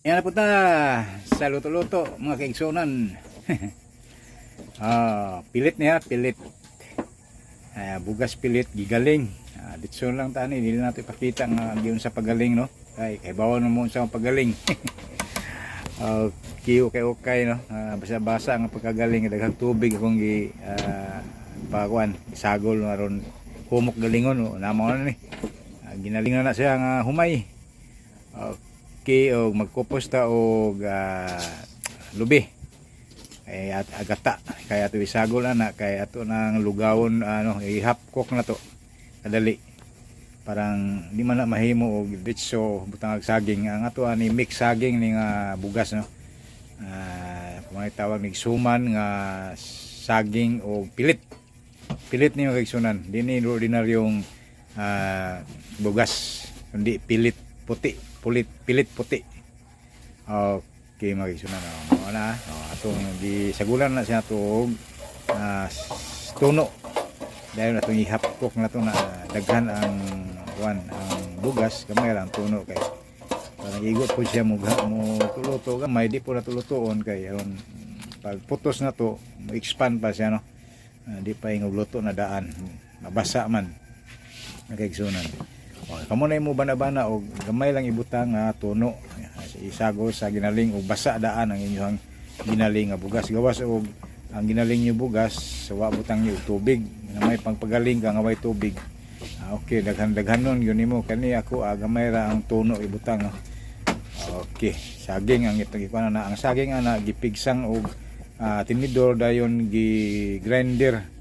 Yan na po ta sa luto-luto, mga kaigsunan. Pilit niya, pilit. Bugas pilit, gigaling. Ditso lang tani, hindi na natin ipakita nga giun sa pagaling, no. Kay bawon mo sa pagaling. Okay, no. Basa-basa ang pagkagaling, daghang tubig akong gi pakuan, isagol no, aron humok galingon, no. Namo na ni. Ginalingan na siya nga humay. Okay, og magkupos ta og lubi. Kay at agata kay ato isagol ana kay ato nang lugawon, ano, i-half cook na to. Kadali. Parang di man na mahimo og ditso butang og saging. Ang ato ani mix saging ni nga bugas, no. Kung ano tawag ni, suman nga saging o pilit. Pilit ni, mga kaigsunan. Di ni ordinaryong bugas kundi pilit puti, pulit, pilit puti. Okay, mga kaigsunan, oh, mao na, oh, atong gisagulan na siya to og tuno dahil atong i-half cook na to na daghan ang kuan, ang bugas, gamay lang tuno kay parang igo po siya mo tuluto gamay, di po na tulutoon kay aron pag putos na to mo expand pa siya, no. Di pa ingog luto na daan, mabasa man, mga kaigsunan. O, kamo na mo bana-bana og gamay lang ibutang nga tuno, isagol sa ginaling og basa daan ang inyong ginaling nga bugas, gawas og ang ginaling nyo bugas wa butang niyo og tubig na may pangpagaling ka nga way tubig. Okay, daghan-daghan nun yun nimo. Kani ako, gamay ra ang tuno ibutang, no. Okay, saging ang itong ikuan na, ang saging ana gipigsang og tinidor, dayon gi grinder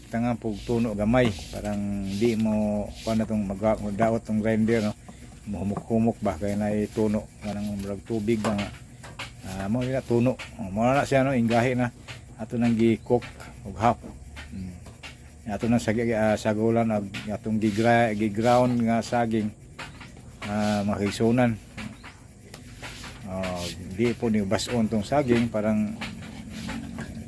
tangan pug tuno gamay, parang di mo kuan na tong mag daot tong grinder, no, muhumok-humok ba kay na tuno kanang murag tubig ba nga mo na tuno. Oh, mo na siya, no, ingahi na ato nang gi-cook og half. Ato nang sagulan og atong gi-ground nga saging, mga kaigsunan. Oh, di po ni bason tong saging, parang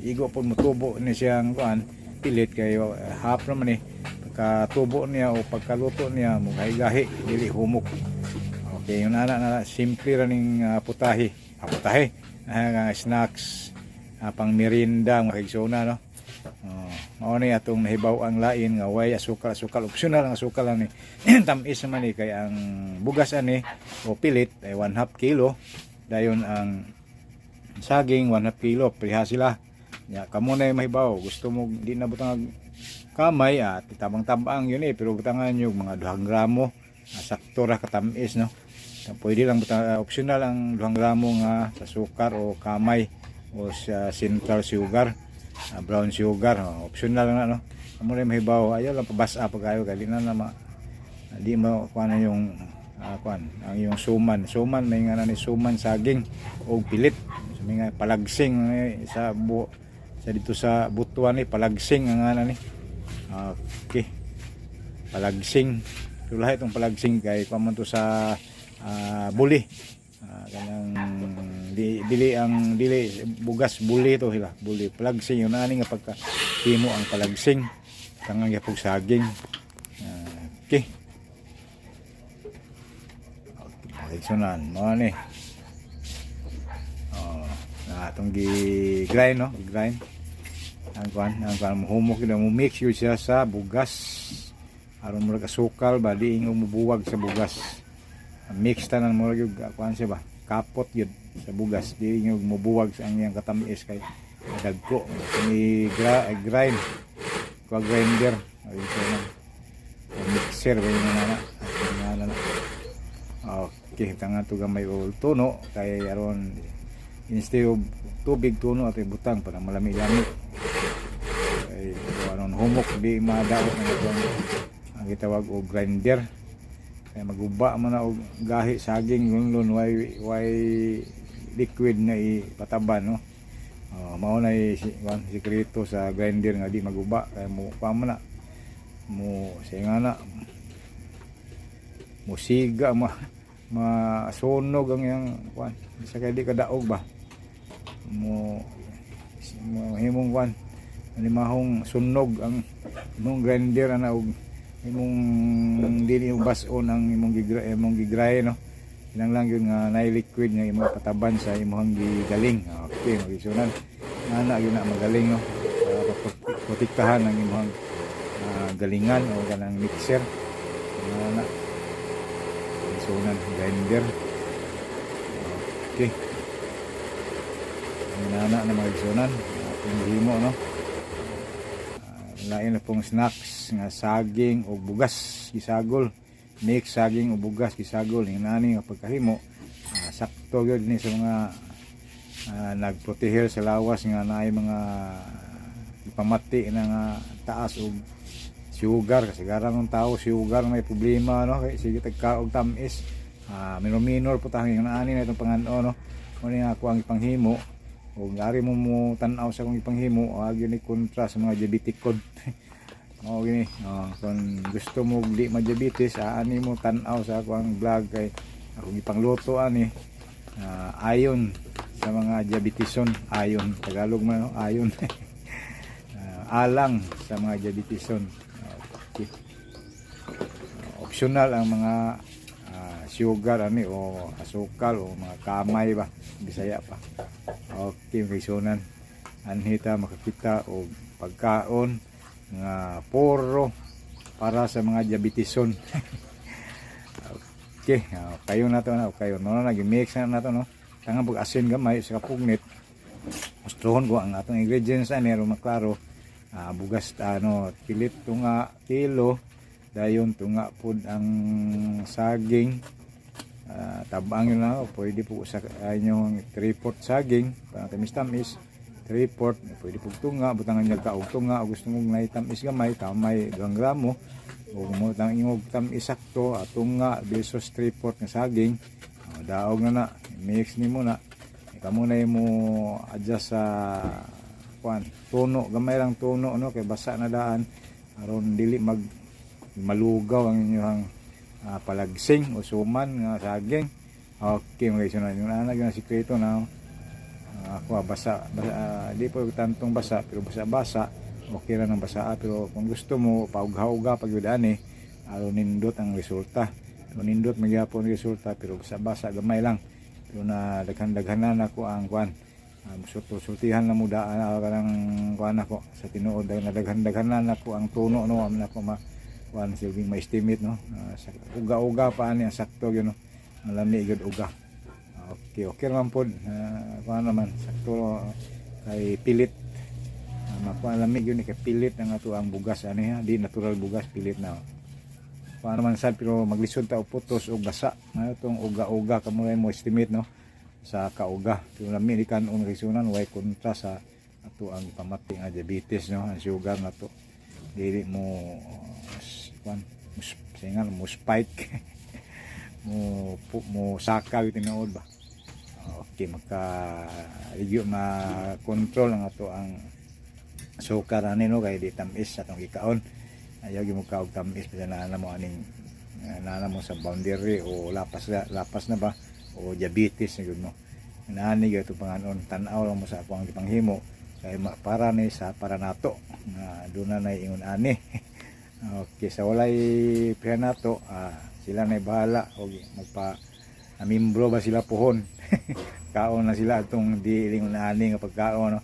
igo po mutubo ni siyang kuan, pilit kay half naman eh. Pagkatubo niya o pagkaluto niya mo gahi, dili humok. Okay, yun ana na simple ra ning putahe, putahe, snacks, pang merienda, mga kaigsoona, no. Oh, mao ni atong nahibaw ang lain nga way asukal asukal, optional ang asukal ani. Tamis naman ni kay ang bugas ani o pilit ay 1/2 kilo, dayon ang saging 1/2 kilo, preha sila. Ya, kamo na yung mahibaw, gusto mo di na butang kamay at tabang-tabang yun eh, pero butangan yung mga 2 gramo, sakto ra katamis, no. Pwede lang butang, optional ang 2 gramo nga sa sukar o kamay o sa central sugar, brown sugar, oh, optional lang na, no. Kamo na yung mahibaw, ayaw lang pabasa pa kayo kay di na na ma, di mo kuan na yung kuan ang yung suman suman, may nga na ni suman saging o pilit. So, may nga palagsing eh, sa bu sa dito sa Butuan ni palagsing ang nga na ni. Okay, palagsing. So lahi itong palagsing kay kuan man to sa buli. Kanang di, dili ang dili bugas, buli to sila, buli palagsing yun ani nga pagka himo ang palagsing tangang yapog saging. Okay, sunan mo ni. Oh, na atong gi-grind, no, gi-grind ang kuan humok na mo, mix yun siya sa bugas aron murag asukal ba, di ingong mubuwag sa bugas. Mix tanan mo gyud kuan siya ba, kapot yun sa bugas, di ingong mubuwag sa ang iyang katamis kay dagko ni grind kwa grinder ayun siya na o mixer ba yun na na na. Okay, tangan to gamay og tuno kay aron instead of tubig, tuno at ibutang para malami-lami kay aron humok, di madaot ng itong ang gitawag og grinder kay maguba man na og gahi saging lunlun, way liquid na ipataban, no. Oh, mao na kuan, sikreto sa grinder nga di maguba kay mo kuan man na mo siya nga na musiga ma masunog ang iyang kuan sa kay di kadaog ba mo mo himong kuan animahong sunog ang imong grinder ana og imong dili mo bas-on ang imong gigrahe, no. Kinahanglan gyud nga naay liquid nga imong pataban sa imong gigaling. Okay, mga kaigsuonan, ana gyud na magaling, no, para protektahan ang imong galingan o kanang mixer ana, kaigsuonan, grinder. Okay, ang nana na, mga kaigsuonan, atong gihimo, no. Lain na pong snacks nga saging o bugas gisagol, mix saging o bugas gisagol. Yung nani nga pagkahimo, sakto gyud ni sa mga nagprotehel sa lawas nga naay mga ipamati na nga taas og sugar, kasi garang ng tao sugar may problema, no, kay sige tagkaog tamis, minor minor po tayo yung naani na itong pangano, no. Mo ni ako ang ipanghimo ug ari mo mo tan-aw sa akong ipanghimo, ag yun ni kontra sa mga diabetic code. Mao gini, oh, kung gusto mo di ma-diabetes, ani mo tan-aw sa ako ang vlog kay akong ipangluto ani, ayon sa mga diabetison, ayon Tagalog man, no? Ayon, alang sa mga diabetison. Okay. Optional ang mga sugar ani o asukal o mga kamay ba, Bisaya pa. Okay, kaigsuonan, anhita makakita og pagkaon nga puro para sa mga diabetison. Okay, kayo na to na, kayo no na mix na nato, no. Tangan pag asin gamay sa kapugnit. Mustruhon ko ang atong ingredients ani aron maklaro. Bugas, ano, pilit tunga kilo, dayon tunga pud ang saging. Tabang yun lang, pwede po sa inyong 3/4 saging para tamis-tamis, 3/4, pwede po tunga, butangan niya ka og tunga, o gusto mong tamis gamay, kamay 2 gramo, o mo tang ingog tamis sakto, tunga versus 3/4 nga saging. Daog na na, mix nimo na. Kamo na mo adjust sa kuan, tuno, gamay lang tuno, no, kay basa na daan aron dili mag malugaw ang inyong palagsing o suman nga saging. Okay, mga guys, yung anak yung sikreto na ako, basa, basa, di po tantong basa pero basa-basa okay ra ng basa, pero kung gusto mo paugha-uga pag yun ani aron nindot ang resulta, pero nindot magyapon ang resulta, pero basa-basa gamay lang, pero na daghan-daghanan ako ang kuan, sultihan na mo daan, kanang kuan ako sa tinuod na daghan-daghanan ako ang tuno, no, amin ako ma kuan silbing ma-estimate, no. Sa uga-uga pa ani ang sakto gyud, no, ang lami gyud uga. Okay, okay naman pod, kuan naman sakto kay pilit, makuha lami gyud ni kay pilit ang ato ang bugas ani ha, di natural bugas, pilit na. Kuan naman sad, pero maglisod ta og putos og basa nga itong uga-uga, kamo mo estimate, no, sa kauga, pero lami ni kan-on, kaigsuonan, way kontra sa ato ang pamati nga diabetes, no, ang sugar na to dili mo kuan mo singan mo spike mo mo saka yung tinuod ba. Okay, maka ligyo ma control ang ato ang sukar ani, no, kay di tamis sa atong gikaon. Ayaw gyud mo kaog tamis bisan naa mo aning naa mo sa boundary o lapas na ba o diabetes na gyud mo. Naani gyud itong panganon, tan-aw lang mo sa ako ang gipanghimo kay para ni sa para nato nga doon na ingon ani. Okay, sa walay pera nato, sila na bahala og magpa mimbro ba sila pohon. Kaon na sila atong di ingon ani nga pagkaon, no.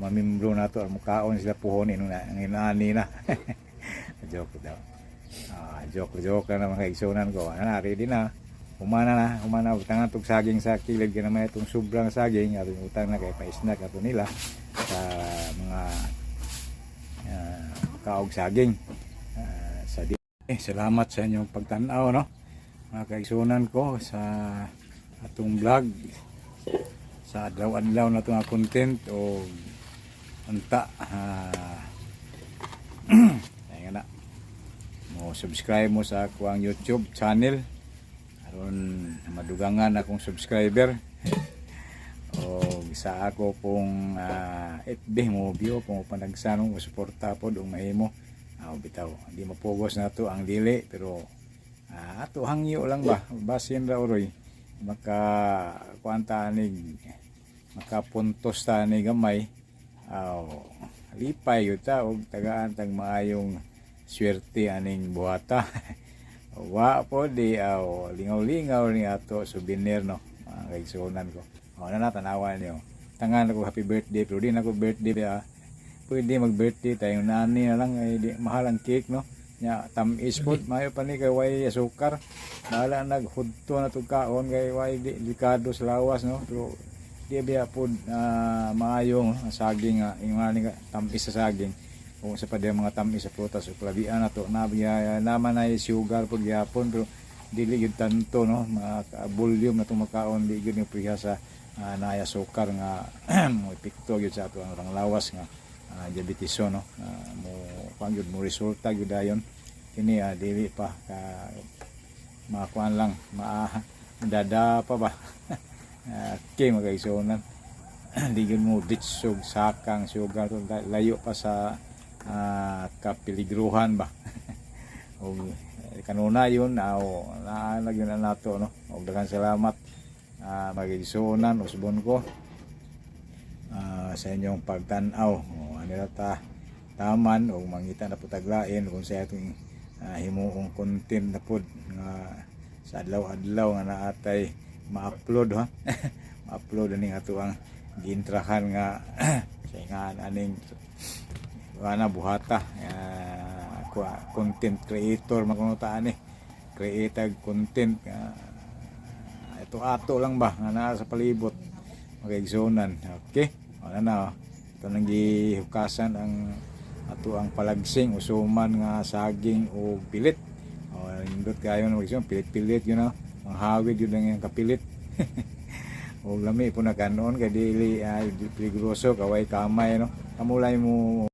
Mamimbro na to, mukaon sila pohon ingon ang ani na. Joke daw. Joke joke lang naman, kaigsunan ko. Ano na, ready na. Humana na, humana utangan tog saging sa kilid kay naman itong sobrang saging atong utang na kay pa-snack ato nila sa mga kaog saging. Sa di eh, salamat sa inyong pagtan-aw, no, mga kaigsunan ko, sa atong vlog sa adlaw-adlaw na itong content o unta, ayun na, mo subscribe mo sa ako ang YouTube channel aron madugangan akong subscriber o sa ako pong FB mo view kung panagsanong mo suporta pod ug mahimo. Bitaw di mapugos na to ang dili, pero ato hangyo lang ba, basin ra uroy maka kuan ta ni, makapuntos ta ni gamay, aw lipay yun ta og tagaan tag maayong swerte aning buhata. Wa po di aw lingaw-lingaw ni ato souvenir, no, mga kaigsuonan ko. O na na tanawan niyo. Tangan ako happy birthday, pero di na ako birthday ah. Pwede mag-birthday tayo nani na lang ay di, mahal ang cake, no. Nya tamis pod, maayo pa ni kay way asukar. Bahala naghudto na tug kaon kay way di delikado sa lawas, no. Pero di biya pod maayo ang saging nga ingon ani nga tamis sa saging o sa pa mga tamis sa prutas o klabian na to na biya naman ay sugar pud gyapon, pero dili gyud tanto, no, mga volume na itong makaon, di gyud ni priha sa naaya sukar nga mo epekto gyud sa ato ang panglawas nga diabetes, no, mo kuan gyud, mo resulta gyud dayon kini. Dili pa ka makuan lang, ma dada pa ba. Okay, mga kaigsuonan, di gyud mo ditsog sakang sugar to, layo pa sa kapiligruhan ba. Og kanuna yun aw naa na gyud na nato, no. Og daghang salamat, mga kaigsuonan, usbon ko sa inyong pagtan-aw. O ano ta taman og mangita na pud taglain kung sa atong himuong content na pud nga sa adlaw-adlaw nga naatay ma-upload, ha, ma-upload aning ato ang giintrahan nga sa nga aning ana buhata, content creator man kuno ta ani, create content nga ito ato lang ba nga naa sa palibot, mga kaigsuonan. Okay, wala na, oh. Ito nang gihukasan ang ato ang palagsing usuman nga saging o pilit. O nindot kayo ng mga pilit-pilit yun, oh. Manghawid yun ang iyang kapilit. O lami po na kanon kay dili peligroso kaway kamay, no, kamulay mo.